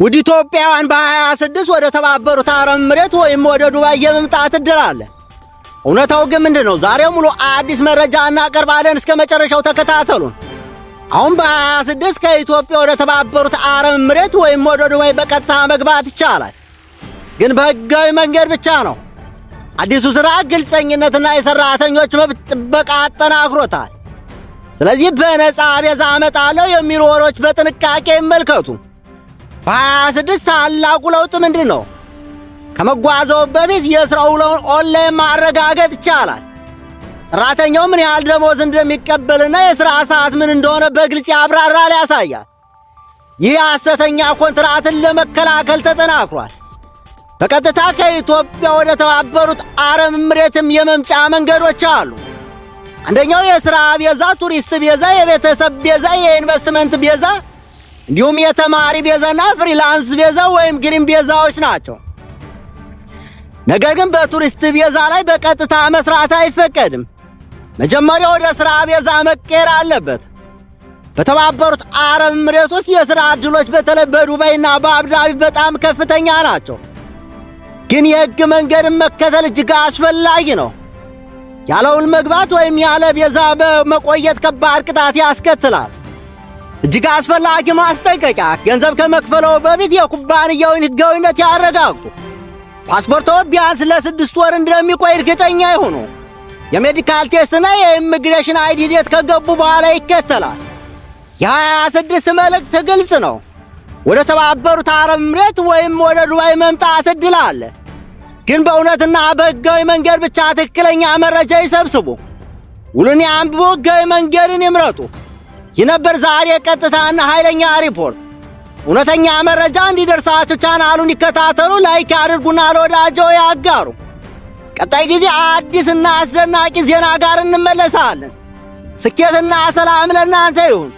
ውድ ኢትዮጵያውያን፣ በ26 ወደ ተባበሩት አረብ ኤምሬት ወይም ወደ ዱባይ የመምጣት እድል አለ። እውነታው ግን ምንድን ነው? ዛሬ ሙሉ አዲስ መረጃ እናቀርባለን። እስከ መጨረሻው ተከታተሉን። አሁን በ26 ከኢትዮጵያ ወደ ተባበሩት አረብ ኤምሬት ወይም ወደ ዱባይ በቀጥታ መግባት ይቻላል፣ ግን በሕጋዊ መንገድ ብቻ ነው። አዲሱ ሥራ ግልጸኝነትና የሠራተኞች መብት ጥበቃ አጠናክሮታል። ስለዚህ በነፃ ቪዛ አመጣለሁ የሚሉ ወሬዎች በጥንቃቄ ይመልከቱ። በ26 ታላቁ ለውጥ ምንድን ነው? ከመጓዘው በፊት የሥራ ውለውን ኦንላይን ማረጋገጥ ይቻላል። ሠራተኛው ምን ያህል ደሞዝ እንደሚቀበልና የሥራ ሰዓት ምን እንደሆነ በግልጽ ያብራራል፣ ያሳያል። ይህ ሐሰተኛ ኮንትራትን ለመከላከል ተጠናክሯል። በቀጥታ ከኢትዮጵያ ወደ ተባበሩት አረብ ኤምሬትም የመምጫ መንገዶች አሉ። አንደኛው የሥራ ቪዛ፣ ቱሪስት ቪዛ፣ የቤተሰብ ቪዛ፣ የኢንቨስትመንት ቪዛ እንዲሁም የተማሪ ቪዛና freelance ቪዛ ወይም green ቪዛዎች ናቸው። ነገር ግን በቱሪስት ቪዛ ላይ በቀጥታ መስራት አይፈቀድም። መጀመሪያ ወደ ሥራ ቪዛ መቀየር አለበት። በተባበሩት አረብ ኤምሬት ውስጥ የሥራ ዕድሎች በተለይ በዱባይና በአቡዳቢ በጣም ከፍተኛ ናቸው። ግን የሕግ መንገድን መከተል እጅግ አስፈላጊ ነው። ያለ ውል መግባት ወይም ያለ ቪዛ በመቆየት ከባድ ቅጣት ያስከትላል። እጅግ አስፈላጊ ማስጠንቀቂያ፣ ገንዘብ ከመክፈለው በፊት የኩባንያውን ሕጋዊነት ያረጋግጡ። ፓስፖርቶ ቢያንስ ለ6 ወር እንደሚቆይ እርግጠኛ ይሁኑ። የ medical test ና የ immigration ID ሂደት ከገቡ በኋላ ይከተላል። የ26 መልእክት ግልጽ ነው። ወደ ተባበሩት አረብ ኤምሬት ወይም ወደ ዱባይ መምጣት ዕድል አለ። ግን በእውነትና በሕጋዊ መንገድ ብቻ። ትክክለኛ መረጃ ይሰብስቡ። ውሉን ያንብቡ፣ ሕጋዊ መንገድን ይምረጡ። ይህ ነበር ዛሬ ቀጥታና ኃይለኛ ሪፖርት። እውነተኛ መረጃ እንዲደርሳችሁ ቻናሉን ይከታተሉ፣ like ያድርጉና ለወዳጆ ያጋሩ። ቀጣይ ጊዜ አዲስና አስደናቂ ዜና ጋር እንመለሳለን። ስኬትና ሰላም ለእናንተ ይሁን።